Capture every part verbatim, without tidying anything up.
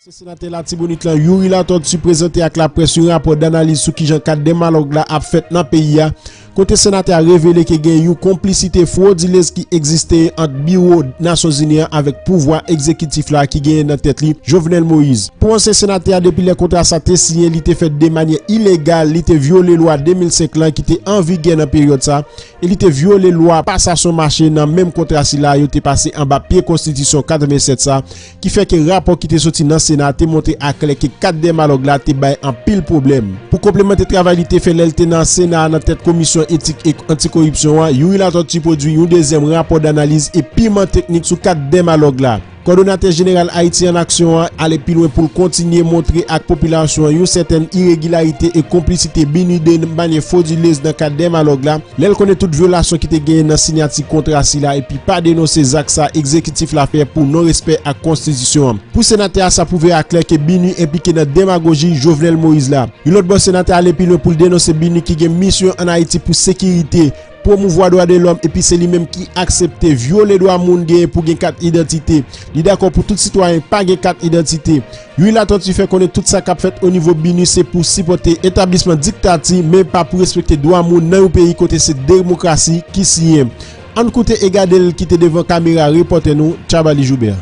Ansyen senatè Latibonit lan, Youri Latortue, prezante ak laprès yon rapò danaliz sou kijan kat dèmalòg la ap fèt nan peyi a, kote senatè a revele ke gen yon konplisite fwodilez ki egziste ant biwo Nasyonzini an avèk pouvwa egzekitif la ki genyen nan tèt li, Jovenel Moïse. Pou ansyen senatè a, depi lè kontra sa te siyen, li te fèt de manyè ilegal, li te vyole lwa de mil senk lan ki te an vigè nan peryòd sa, e li te vyole lwa pasasyon mache nan menm kontra sila yo te pase anba pye konstitisyon katrevennsèt sa, ki fè ke rapò ki te soti nan Sena a te montre aklè ke kat dèmalòg la te bay anpil pwoblèm. Pou konplemante travay li te fè lè l te nan Sena a nan tèt komisyon etik e antikoripsyon an, Youri Latortue pwodui yon dezyèm rapò danaliz e piman teknik sou kat dèmalòg la. Kòdonatè jeneral Ayiti an Aksyon an ale pi lwen pou l kontinye montre ak popilasyon an yon sètèn iregilarite e konplisite BINUH de manyè fwodilez nan kad dèmalòg la, lè l konnen tout vyolasyon ki te genyen nan siyati kontra sila epi pa denonse zak sa egzekitif la fè pou non-respè ak konstitisyon an. Pou senatè a, sa pwouve aklè ke BINUH enplike nan demagoji Jovenel Moïse la. Yon lòt bò, senatè a ale pi lwen pou l denonse BINUH ki gen misyon ann Ayiti pou sekirite, pwomouvwa dwa de lòm, epi se li menm ki aksepte vyole dwa moun genyen pou gen kat idantite. Li dakò pou tout sitwayen pa gen kat idantite. Youri Latortue fè konnen tout sa k ap fèt o nivo BINUH se pou sipòte etablisman diktati, men pa pou respekte dwa moun nan yon peyi kote se demokrasi ki siyen. Ann koute e gade l ki te devan kamera repòtè nou, Tchabali Joubert.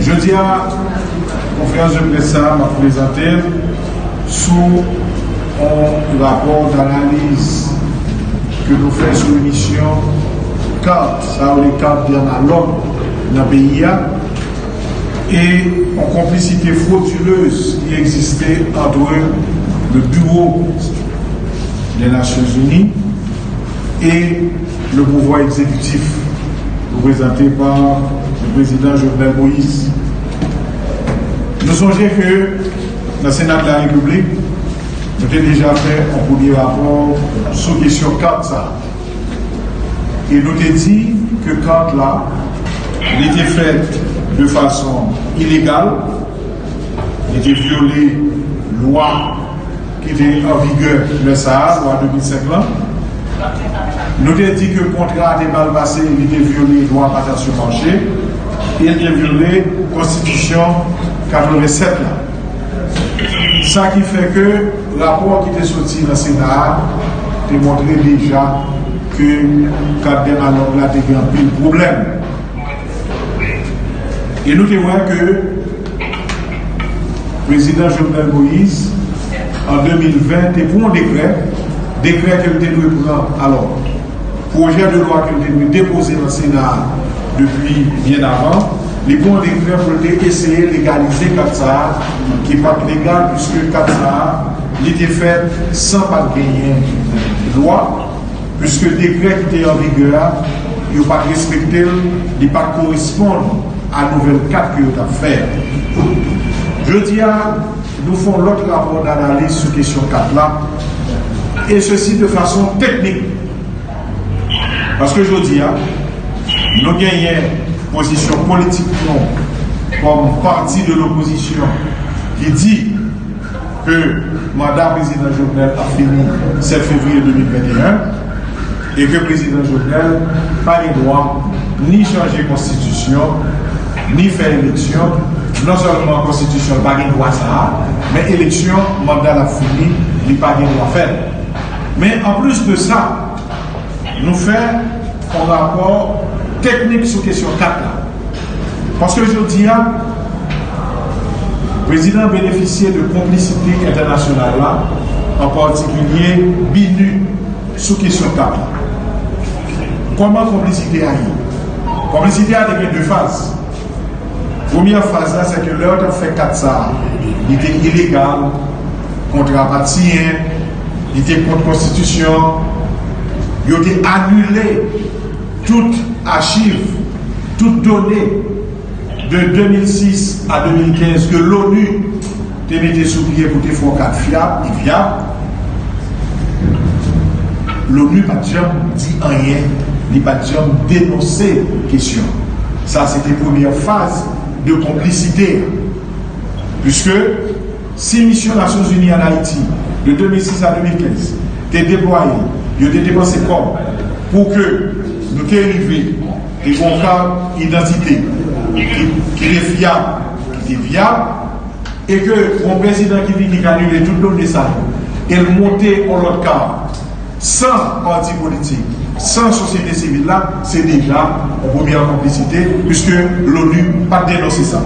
Jodi a, konferans de près sa a, m ap prezante l sou yon rapò danaliz ke nou fè sou emisyon kat, sa yo rele kat dèmalòg nan peyi a, e yon konplisite fwodilez ki egziste entre le bureau des Nations Unies et le pouvoir exécutif représenté par le président Jovenel Moïse. Nou sonje ke nan Sena de la Repiblik, nou te deja fè yon premye rapò sou kesyon kat sa. E nou te di ke kat la, li te fèt de fason ilegal, li te vyole lwa ki te an vigè lè sa a, lwa de mil senk lan. Nou te di ke kontra a te mal pase, li te vyole lwa pasasyon mache, e li te vyole konstitisyon katrevennsèt la. Sa ki fè ke rapò ki te soti nan Sena a te montre deja ke kat dèmalòg la te gen anpil pwoblèm. E nou te wè ke prezidan Jovenel Moïse, an de mil ven, te pran yon dekrè, dekrè ke l te dwe pran, alò, pwojè de lwa ke l te dwe depoze nan Sena a depi byen avan, li pran yon dekrè pou l te eseye legalize kat sa a, ki pa t legal, piske kat sa a, li te fèt san pa t genyen lwa, piske dekrè ki te an vigè a, yo pa t respekte l, li pa t koresponn a nouvèl kat ke yo t ap fè a. Jodi a, nou fè yon lòt rapò danaliz sou kesyon kat la, e sesi de fason teknik. Paske jodi a, nou genyen pozisyon politik nou kòm pati de lopozisyon ki di ke manda prezidan Jovenel ap fini sèt fevriye de mil venteyen e ke prezidan Jovenel pa gen dwa ni chanje konstitisyon, ni fè eleksyon. Non sèlman konstitisyon pa gen dwa sa a, men eleksyon, manda l ap fini, li pa gen dwa fè l. Men anplis de sa, nou fè yon rapò teknik sou kesyon kat la. Paske jodi a, prezidan benefisye de konplisite entènasyonal la, an patikilye BINUH, sou kesyon kat la. Kòman konplisite a ye? Konplisite a te gen de faz. Premyè faz la, se ke lè yo t ap fè kat sa a, li te ilegal, kontra pa t siyen, li te kont konstitisyon, yo te anile tout achiv, tout done de de mil sis a de mil kenz ke l'ONU te mete sou pye pou te fè yon kat fyab e vyab. L'ONU pa t janm di anyen, li pa t janm denonse kesyon. Sa se te premyè faz de konplisite a. Piske si misyon Nasyonzini ann Ayiti de de mil sis a de mil kenz te deplwaye, yo te depanse kòb pou ke nou te rive te gen yon kat idantite ki, ki te fyab, ki te vyab, E ke yon prezidan ki vini, ki anile tout done sa yo, e l monte yon lòt ka, san pati politik, san sosyete sivil la, se deja yon premye konplisite, piske l'ONU pa t denonse sa.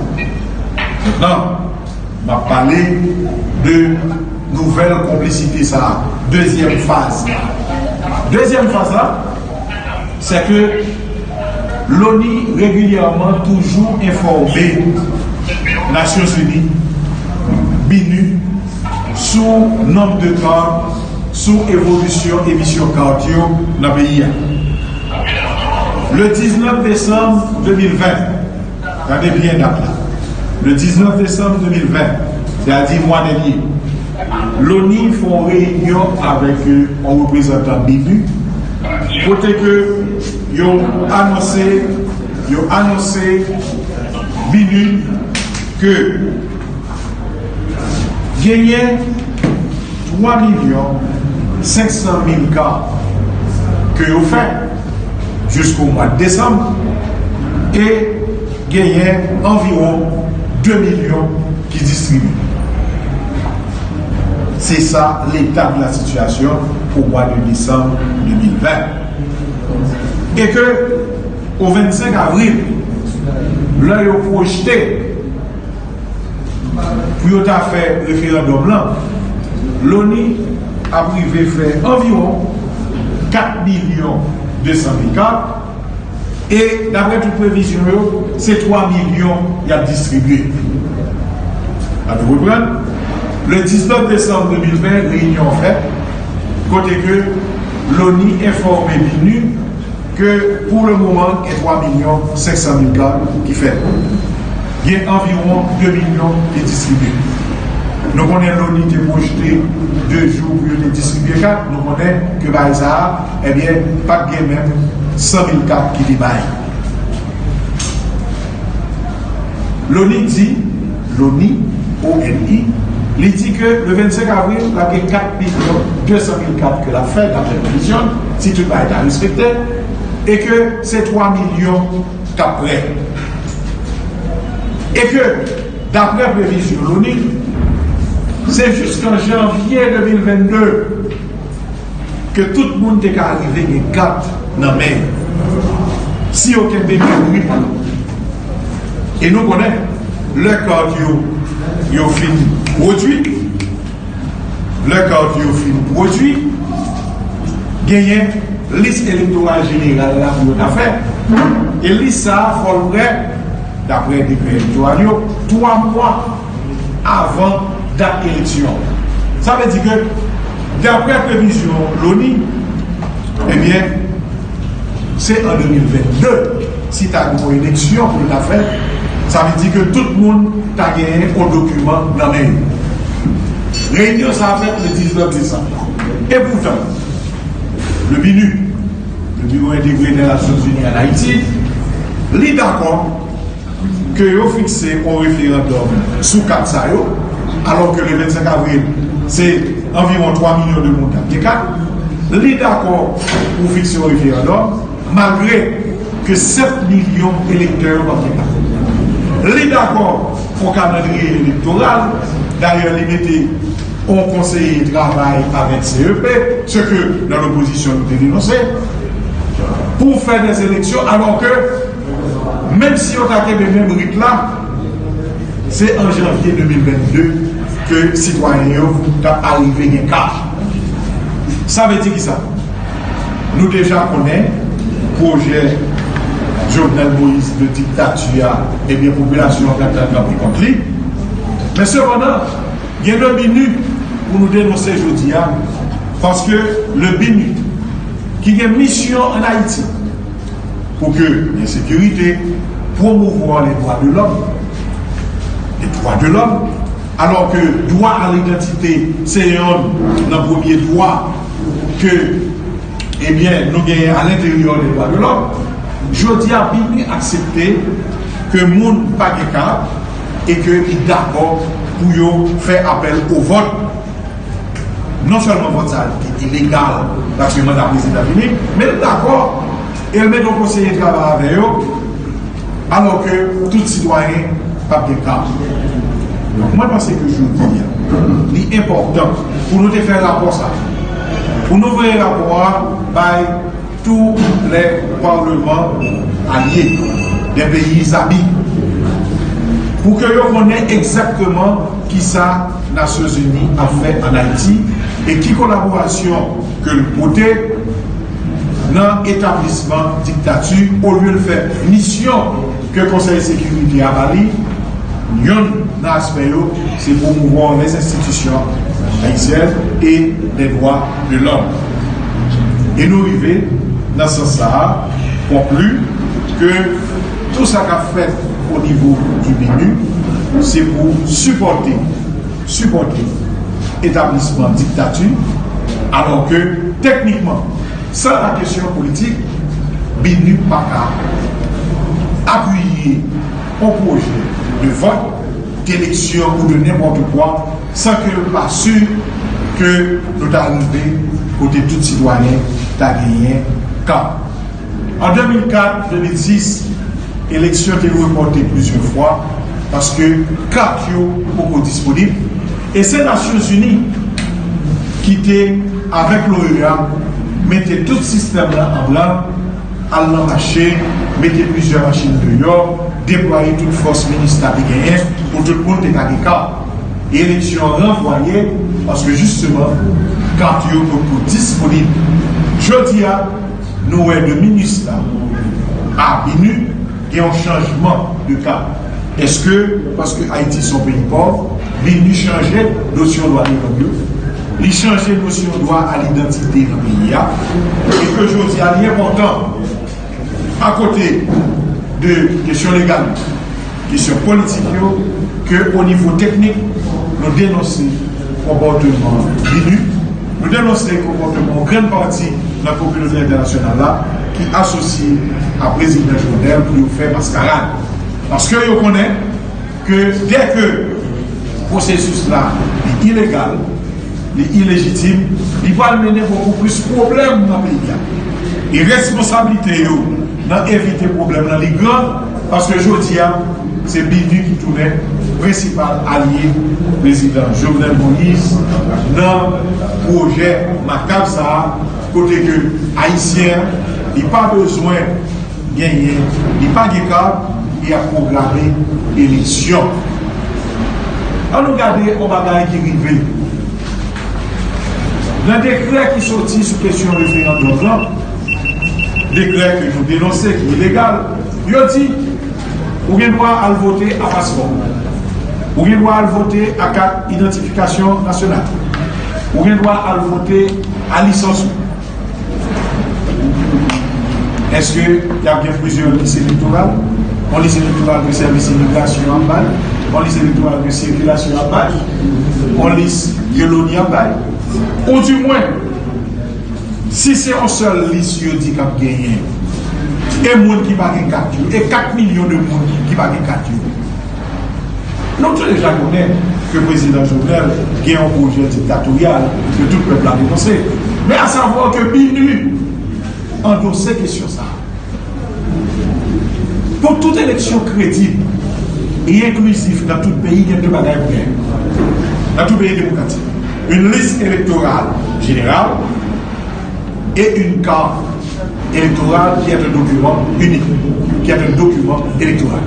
Mentnan, m ap pale de nouvèl konplisite sa a, dezyèm faz la. Dezyèm faz la, se ke l'ONU regilyèman toujou enfòme Nasyonzini, BINUH, sou nonb de ka, sou evolisyon emisyon kat yo nan peyi a. Le diznèf desanm de mil ven, gade byen dat la, le diznèf desanm de mil ven, sètadi mwa dènye, l'ONU fè yon reyinyon avèk yon reprezantan BINUH, kote ke yo anonse, yo anonse BINUH ke genyen twa milyon senk san mil ka ke yo fè jisko mwa desanm, e genyen anviwon de milyon ki distribye. Se sa leta de la sitiyasyon pou mwa de desanm de mil ven. E ke o vennsenk avril, lè yo pwojte pou yo ta fè referandòm lan, l'ONU ap rive fè anviwon kat milyon de san mil kat, e daprè tout previzyon yo, se twa milyon y ap distribye. An nou reprann, le diznèf desanm de mil ven, reyinyon fèt, kote ke l'ONU enfòme BINUH ke pou le moman, gen twa milyon senk san mil kat ki fèt. Gen anviwon de milyon ki distribye. Nou konnen l'ONU te pwojte de jou pou yo te distribye kat. Nou konnen ke bagay sa a, ebyen, pa t gen menm san mil kat ki te bay. Loni di, Loni, O N I, li di ke le vennsenk avril, l ap gen kat milyon de san mil kat ke l ap fè, daprè previzyon, si tout bagay ta respekte, e ke se twa milyon k ap prè. E ke, daprè previzyon Loni, se jiskan janvye de mil vennde ke tout moun te ka rive gen kat nan men yo, si yo kenbe menm ritm yo. E nou konnen, lè kat yo, yo fin pwodui, lè kat yo fin pwodui, genyen lis elektoral jeneral la pou yo ta fè. E lis sa a, fò l prè, daprè dekrè elektoral yo, twa mwa avan dat eleksyon. Sa vle di ke, daprè previzyon Loni, ebyen, se an de mil vennde, si ta gen yon eleksyon pou l ta fèt, sa vle di ke tout moun ta genyen yon dokiman nan men yo. Reyinyon sa a fèt le diznèf desanm. E poutan, le BINUH, le Bureau Intégré des Nations Unies en Haïti, li dakò ke yo fikse yon referandòm sou kat sa yo, alò ke le vennsenk avril, se anviwon twa milyon de moun k ap gen kat. Li dakò pou fikse yon referandòm, malgre ke sèt milyon elektè yo p ap gen kat. Li dakò pou kalandriye elektoral, dayè li mete yon konseye travay avèk C E P, se ke nan lopozisyon nou te denonse, pou fè dè eleksyon, alò ke, menm si yo ta kenbe menm rit la, se an janvye de mil vennde ke sitwayen yo t ap arive gen kat. Sa vle di kisa? Nou deja konnen pwojè Jovenel Moïse de diktati a, ebyen, popilasyon an pral kanpe kont li. Men sepandan, gen de BINUH pou nou denonse jodi a, paske le BINUH, ki gen misyon ann Ayiti, pou ke gen sekirite, pwomouvwa le dwa de lòm, le dwa de lòm, alò ke dwa a lidantite se yonn nan premye dwa ke, ebyen, nou genyen a lenteryè de dwa de lòm. Jodi a, BINUH aksepte ke moun pa gen kat e ke li dakò pou yo fè apèl o vòt. Non sèlman vòt sa a te ilegal, paske manda prezidan fini, men l dakò, e l mete yon konseye travay avè yo, alò ke tout sitwayen p ap gen kat. Mwen panse ke jodi a, li enpòtan pou nou te fè rapò sa. Pou nou voye rapò a bay tous les parlements alliés des pays amis, pou ke yo konnen egzakteman kisa Nasyonzini ap fè ann Ayiti e ki kolaborasyon ke l pote nan etablisman diktati, olye l fè misyon ke Konsèy Sekirite a ba li, yonn nan aspè yo, se pwomouvwa les institutions haïtiennes et les droits de l'homme. E nou rive nan sans sa a, konkli ke tou sa k ap fèt o nivo di BINUH, se pou sipòte, sipòte etablisman diktati, alò ke teknikman, san la kesyon politik, BINUH pa ka apiye yon pwojè de vòt, d'eleksyon ou de nenpòt kwa, san ke l pa si ke nou ta rive kote tout sitwayen ta genyen kat. An de mil kat, de mil sis, eleksyon te repòte plizyè fwa paske kat yo poko disponib. E se Nasyonzini ki te, avèk l'OEA, mete tout sistèm nan an branl, al nan mache, mete plizyè machin deyò, deplwaye tout fòs MINUSTAH te genyen pou tout moun te ka gen kat. Eleksyon an ranvwaye paske jisteman kat yo poko disponib. Jodi a, nou wè de MINUSTAH a BINUH gen yon chanjman de kat. Èske paske Ayiti se yon peyi pòv, BINUH chanje nosyon dwa de lang yo? Li chanje nosyon dwa a lidantite nan peyi a? E ke jodi a, li enpòtan, akote de kesyon legal, kesyon politik yo, ke o nivo teknik, nou denonse konpòteman BINUH, nou denonse konpòteman yon grenn pati nan kominote entènasyonal la ki asosye a prezidan Jovenel pou yo fè maskarad. Paske yo konnen ke dèke pwosesis la li ilegal, li ilejitim, li pral mennen bokou plis pwoblèm nan peyi a. E responsablite yo nan evite pwoblèm nan li gran, paske jodi a, se BINUH ki tounen prensipal alye prezidan Jovenel Moïse nan pwojè makab sa a, kote ke Ayisyen an, li pa bezwen genyen, li pa gen kat, li ap pwograme eleksyon. An nou gade yon bagay ki rive. Nan dekrè ki soti sou kesyon referandòm lan, dekrè ke nou denonse, ki ilegal, yo di, ou gen dwa al vote a paspò. Ou gen dwa al vote a kat idantifikasyon nasyonal. Ou gen dwa al vote a lisans ou. Èske y ap gen plizyè lis elektoral? Yon lis elektoral ke sèvis imigrasyon ap bay, yon lis elektoral ke sikilasyon ap bay, yon lis ke loni ap bay? Ou di mwen, si se yon sèl lis yo di k ap genyen, e moun ki pa gen kat yo, e kat milyon de moun ki pa gen kat yo, nou tou deja konnen ke prezidan Jovenel gen yon pwojè diktatoryal ke tout pèp la denonse. Men asavwa ke BINUH andose kesyon sa a. Pou tout eleksyon kredib e enklizif nan tout peyi, gen de bagay pou genyen. Nan tout peyi demokratik. Une liste électorale générale et une carte électorale qui est un document unique, qui est un document électoral.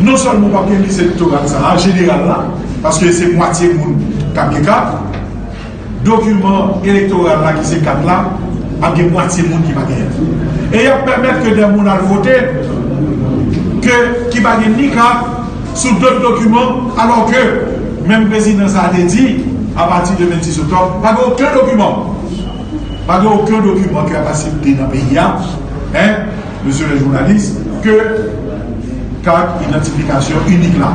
Non sèlman w ap gen lis elektoral sa a, jeneral la, paske se mwatye moun k ap gen kat, dokiman elektoral la ki se kat la, ap gen mwatye moun ki pa genyen l. E y ap pèmèt ke de moun al vote ke, ki pa gen ni kat, sou dòt dokiman, alò ke menm prezidan sa a te di, apati de vennsis oktòb, pa gen okenn dokiman. Pa gen okenn dokiman ke ap asepte nan peyi a, en, mesye lè jounalis, ke kat idantifikasyon inik la.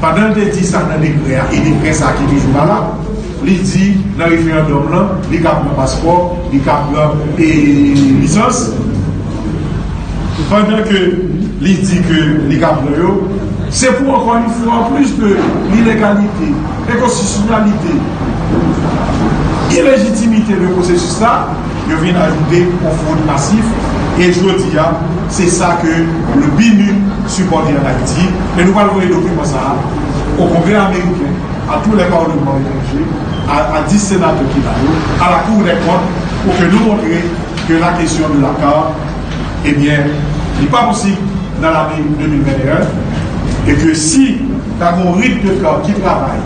Pandan l te di sa nan dekrè a, e dekrè sa a ki toujou valab, li di nan referandòm lan, li ka pran paspò, li ka pran, e, lisans. Pandan ke li di ke li ka pran yo, se pou, ankò yon fwa, anplis de ilegalite, enkonstitisyonalite, ilejitimite de pwosesis la, yo vin ajoute yon fwod masif E jodi a, se sa ke le BINUH sipòte ann Ayiti. E nou pral voye dokiman sa a o Kongrè ameriken, a tous les parlements étrangers, a, a dis senatè ki la yo, a la Cour des comptes, pou ke nou montre ke la kesyon de la CART, ebyen, li pa posib nan lane de mil venteyen, e ke si ta gen yon rit de CART ki travay,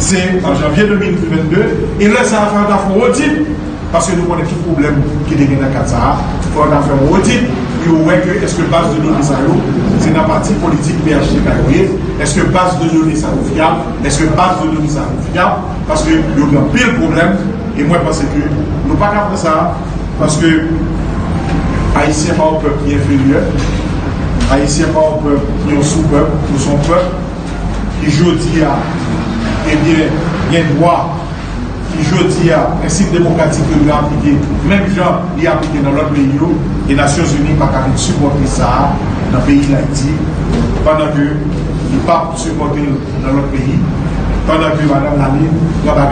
se an janvye de mil vennde, e lè sa a, fò yo ta fè yon odit, paske nou konnen tout pwoblèm ki te gen nan kad sa a, fò yo ta fè yon odit, pou yo wè ke èske baz de done sa yo, se nan pati politik P H T K yo ye, èske baz de done sa yo fyab, èske baz de done sa yo fyab, paske yo gen anpil pwoblèm, e mwen panse ke nou pa ka fè sa, paske Ayisyen pa yon pèp ki enferyè, Ayisyen pa yon pèp ki yon soupèp, nou se yon pèp ki jodi a, ebyen, gen dwa, ki jodi a, prensip demokratik yo yo aplike, menm jan li aplike nan lòt peyi yo, e Nasyonzini pa ka vin sipòte sa a nan peyi Dayiti, pandan ke li p ap sipòte l nan lòt peyi, pandan ke madanm Lalin pran bagay